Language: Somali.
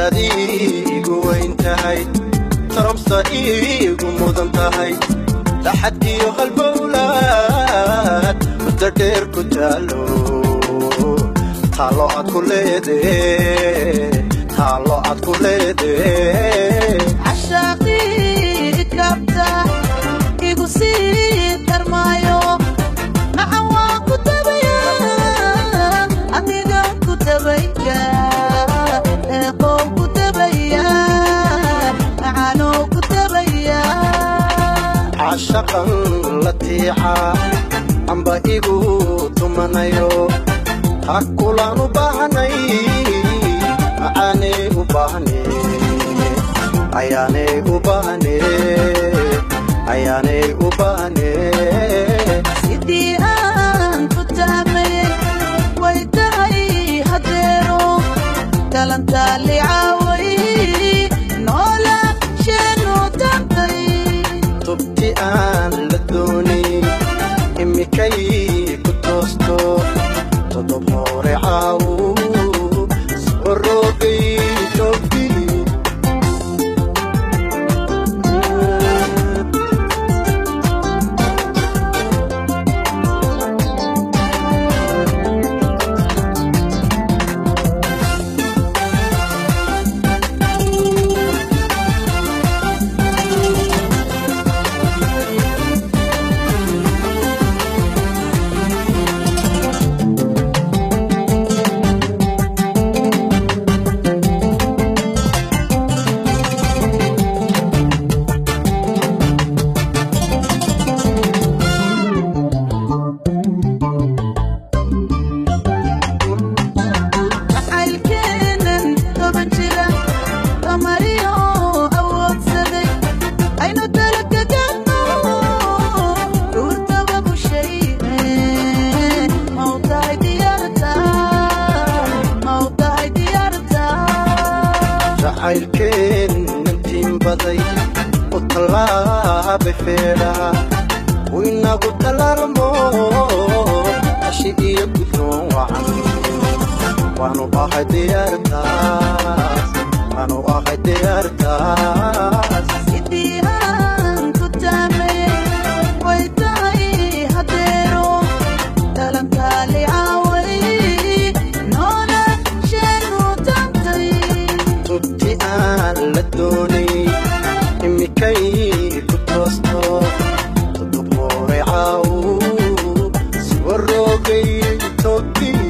Taad iigu weyn tahay, taromsa iigu mudan tahay, laxad iyo halbowlaad muddo dheer ku taalo, taalo aad ku leedee, taalo aad ku leedee. Cashaaqii kabta igu sii darmaayo, macan waan ku tabaya, adigan ku tabaya, eeqow ku tabaya, macaanow ku tabaya. Cashaqan la tiica amba igu tumanayo, ha kulaan u baahnay, macaanay u baahne, ayaanay u baahne, ayaanay u baahne. Sidii aan ku taamay way tahay hadeero, talantaali caaway noola sheenu tantay. Tubti aan la doonin imikay ku toosto, todob hore caawu soo roogay toogii. Jacaylkeenan toban jira tamariyo awoodsaday, aynu talakagano dhuurtaba bushayne, mau tahay diyaarta, mau tahay diyaarta? Jacaylkeen intiin baday u tallaabay feedhaha, winagu talaalmo ashi iyo guddoon wacan, waanu ahay diyaartaas, waanu ahay diyaartaas. Sidii aan ku taamay way tahay hadeero, talantaali caaway noola sheenu tantay. Tubti aan la doonay imikay ku toosto, todob hore caawu soo roogay toogii.